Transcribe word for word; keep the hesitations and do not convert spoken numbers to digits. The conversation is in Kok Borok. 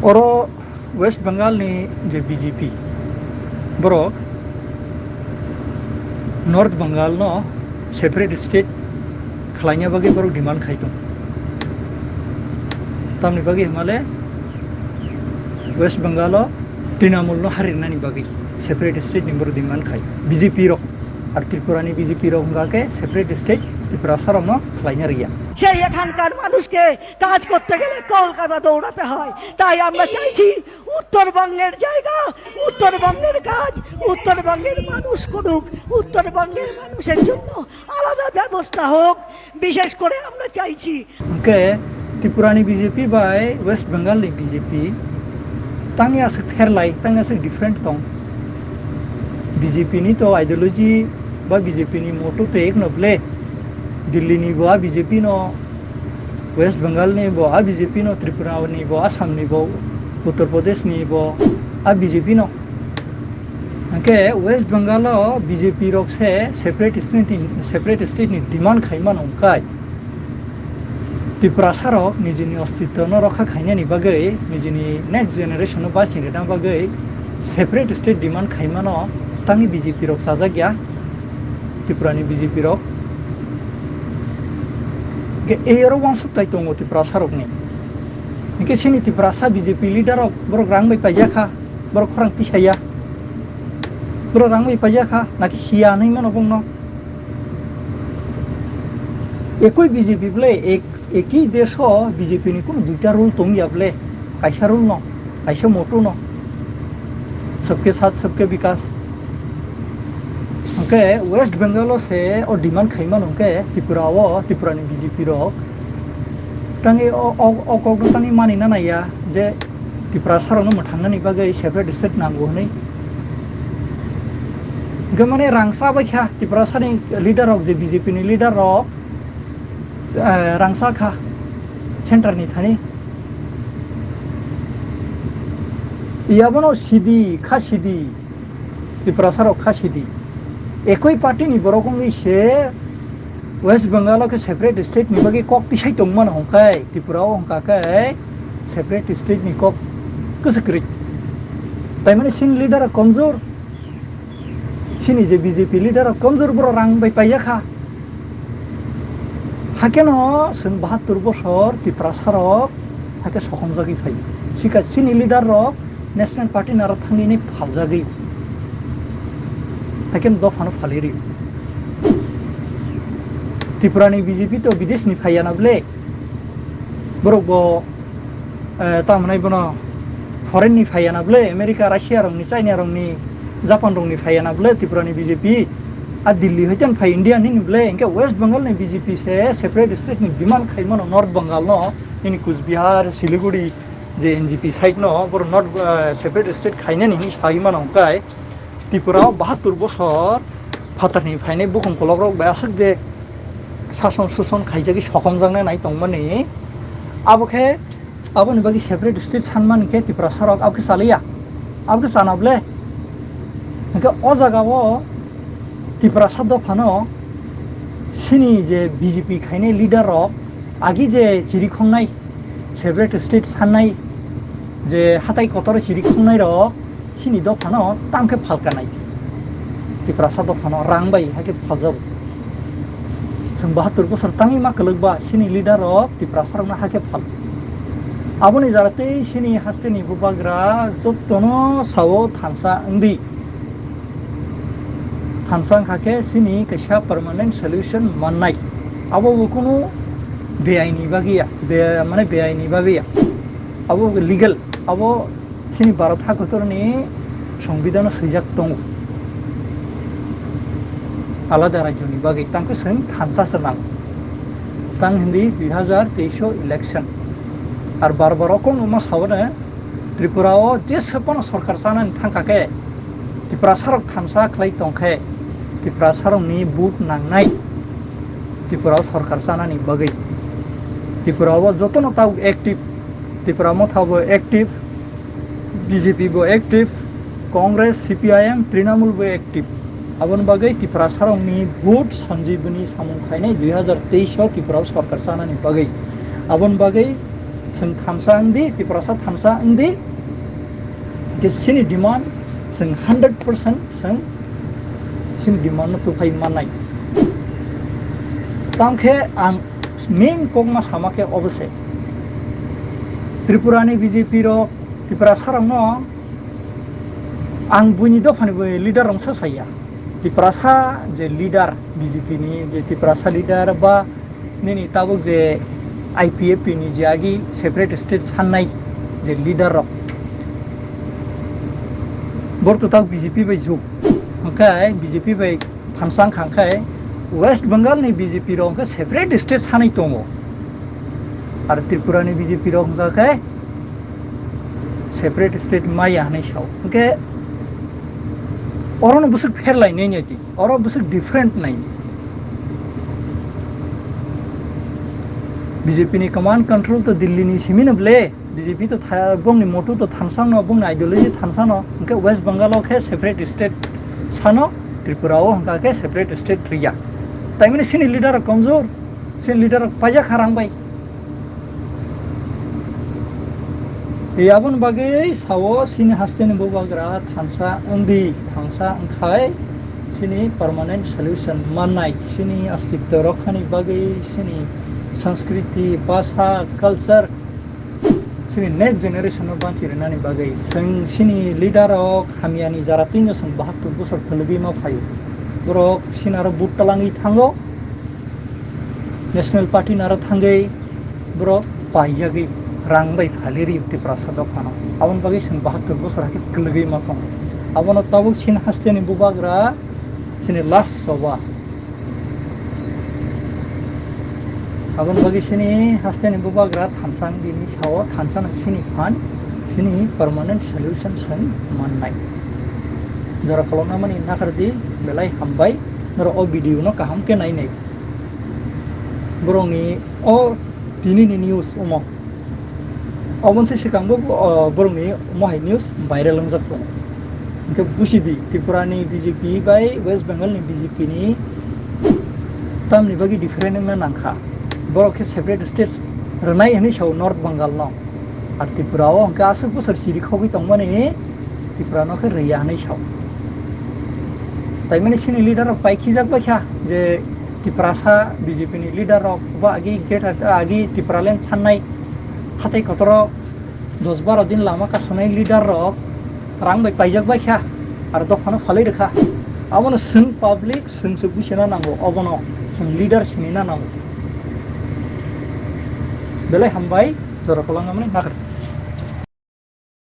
Oro West Bengal ni je B J P, borok North Bengal no separate state khlaina bagwi borok demand khai tong. Tamni bagwi hwnmale West Bengal o Trinamool no harinani bagwi separate state ni borok demand khai B J P rok. Ar Tripura ni B J P rok hwnka khe separate state Tiprasa rok no khlaina riya. সেই এখানকার মানুষকে কাজ করতে গেলে কলকাতা দৌড়াতে হয়। তাই আমরা চাইছি উত্তরবঙ্গের জায়গা, উত্তরবঙ্গের কাজ, উত্তরবঙ্গের মানুষ করুক, উত্তরবঙ্গের মানুষের জন্য আলাদা ব্যবস্থা হোক, বিশেষ করে আমরা চাইছি। Hwnkhe Tripura ni B J P bai West Bengal ni B J P tangni aswk pherlai, tangni aswk different tong. B J P ni to ideology ba B J P ni motto to ek no ble. Delhi ni bo a B J P no, West Bengal ni bo a B J P no, Tripura ni bo, Assam ni bo, Uttar Pradesh ni bo a B J P no. Hwnkhe West Bengal o B J P rok se separate state ni, separate state ni demand khai mano hwnkhe Tiprasa rok nijini ostitto no rokha khainani bagwi, nijini next generation no baching rwna bagwi separate state demand khai mano tangwi B J P rok chajak ya, Tripura ni B J P rok. Hwnkhe ei oro uansuk tai tongo Tiprasa rokni. Hwnkhe chini Tiprasa B J P leader rok borok rang bai paijak kha, borok khorang tisaya. Borok rang bai paijak kha, naki siya hinwi mano bongno. Ekoi B J P ble, ek, ekoi desho B J P ni kunu duita rule tong ya ble, kaisa rule no, kaisa motto no, sabke saath sabke vikas. Hwnkhe West Bengal o se o demand khai mano hwnkhe Tripura o, Tripura ni B J P rok tangwi o, o, o kok no tangwi mani na naiya je Tiprasa rok no mwthang nani bagwi separate state nango hinwi. Hwnkhe mane rang cha bai kha Tiprasa ni leader rok, je B J P ni leader rok, eh, rang cha kha center ni thani. Yabono sidi kha sidi, Tiprasa rok kha sidi. Ekoi party ni borok wngwi se West Bengal o khe separate state ni bagwi kok tisai tong mano hwnkhe Tripura o hwnkha khe separate state ni kok kwswk kwrwi. Tai mani chini leader rok komjor. Chini je B J P leader rok komjor borok rang bai paiya kha. Hakhe no chwng bahattur bosor Tiprasa rok hakhe sokomjagwi phai. Sikha chini leader rok National Party naro thangwi ni phaljagwi. Hakhe no dopha no phalwi ri. Tripura ni B J P to bidesh ni phaiya na ble. Borok bo eh, tamo nai bono foreign ni phaiya na ble, America, Russia rok ni, China rok ni, Japan rok ni phaiya na ble, Tripura ni B J P, a Delhi hoite phai India ni ni ble, hwnkhe West Bengal ni B J P se separate state ni demand khai mano North Bengal no, nini Kuch Bihar, Siliguri, je N G P side no, boro North, eh, separate state khainani hinwi sai mano hwnkhe, Tripura o bahattur bosor phatarni phainai bukhung kolok rok bai aswk je sason suson khaijagwi sokomjaknai nai tongmani, abo khe aboni bagwi separate state sanmani khe Tiprasa rok abo khe chaliya, abo khe chana ble. Hwnkhe o jaga o Tiprasa dophano chini je B J P khainai leader rok agi je chirikhongnai, separate state sannai je hatai kotor chirikhongnai rok chini dophano tangkhe phalkanai. Tiprasa dophano rang bai hakhe phaljago. Chwng bahattur bosor tangwi ma kwlwkba chini leader rok Tiprasa rokno hakhe phal. Aboni jara tei chini hasteni bubagra jottono sao thansa wngdi. Thansa wngkha khe chini kaisa permanent solution mannai. Abo bo kunu beaini bagwi ya, be-, mane beaini bagwi ya. Abo legal, abo chini Bharat hakotorni songbidano swijak tongo. Alada rajyoni bagwi tangkhe chwng thansa se nang. Tang hindi dui hazar teis o election. Ar bar bar o kok numa sabono Tripura o jesa phano sorkar chanani thangkha khe, Tiprasa rok thansa khlai tongkhe, Tiprasa rokni vote nangnai Tripura o sorkar chanani bagwi. Tripura o jotono tabuk active, Tipra Motha bo active, B J P bo active, Congress, C P I M, Trinamool bo active. Aboni bagwi Tiprasa rokni vote Sanjibani samung khainai dui hazar teis o Tripura o sorkar chanani bagwi. Aboni bagwi Chwng thansa wng di, Tiprasa thansa wng di. Hwnkhe chini demand chwng hundred percent chwng chini demand no tuphai mannai. Tamo khe ang main kokma sama khe obo se. Tripura ni B J P rok, Tiprasa rok no ang buini dopha ni leader rok no saya. Tiprasa je leader, B J P ni je Tiprasa leader ba nini tabuk je I P F T ni je agi separate state sannai je leader rok, bor to tabuk B J P bai juk, hwnkhe B J P bai thansa wngkha, hwnkhe West Bengal ni B J P rok hwnkhe separate state sanai tongo, ar Tripura ni B J P rok hwnkha khe separate state maya hinwi sao. Hwnkhe orono bwswk pherlai nai nai di, oro bwswk different nai. B J P ni command control to Delhi ni simi no ble, B J P to tha-, bongni motu to thansang no, bongni ideology thansang no, hwnkhe West Bengal o khe separate state sano, Tripura o hwnkha khe separate state riya. Taimani chini leader rok komjor, chini leader rok paijak kha rang bai. Tei aboni bagwi sao chini hasteni bubagra thansa wngdi, thansa wngkhai chini permanent solution mannai, chini astikto rokhani bagwi, chini sanskriti, bhasha, culture, chini next generation no banchi rwnani bagwi. Chwng chini leader rok hamyani jara twino chwng bahatur bosor khwlwgwi ma phaio. Borok chini aro vote talangwi thango. National Party naro thangwi borok paijagwi rang bai phali ri Tiprasa dophano. Aboni bagwi chwng bahatur bosor hakhe kwlwgwi ma tongo. Abono tabuk chini hasteni bubagra chini last soba. Aboni bagwi chini hasteni bubagra thansang dini sao thansano chini phan chini permanent solution chwng mannai. Jora kolokna mani nakardi belai hambai norok o video no kaham khe nainai. Borokni o tinini news omo. Oboni se swkangbo, o, borokni omo hai news viral wngjak tongo. Hwnkhe busi di, Tripura ni B J P bai West Bengal ni B J P ni tamni bagwi different wngna nangkha. Borok khe separate states rwnai hinwi sao North Bengal no. Ar Tripura o hwnkhe aswk bwswk chiri khogwi tongmani Tripura no khe rwya hinwi sao. Taimani chini leader rok pai khijak bai kha je Tiprasa B J P ni leader rok bo agi greater, agi Tipraland sannai hatai kotoro dos baro din lama kasonai leader rok rang bai paijak bai kha, ar dophano phalwi rwkha. Abono chwng public chwng se buchina nango, obono chwng leader sinina nango. Belai hambai, jora kolokna mani nakardi.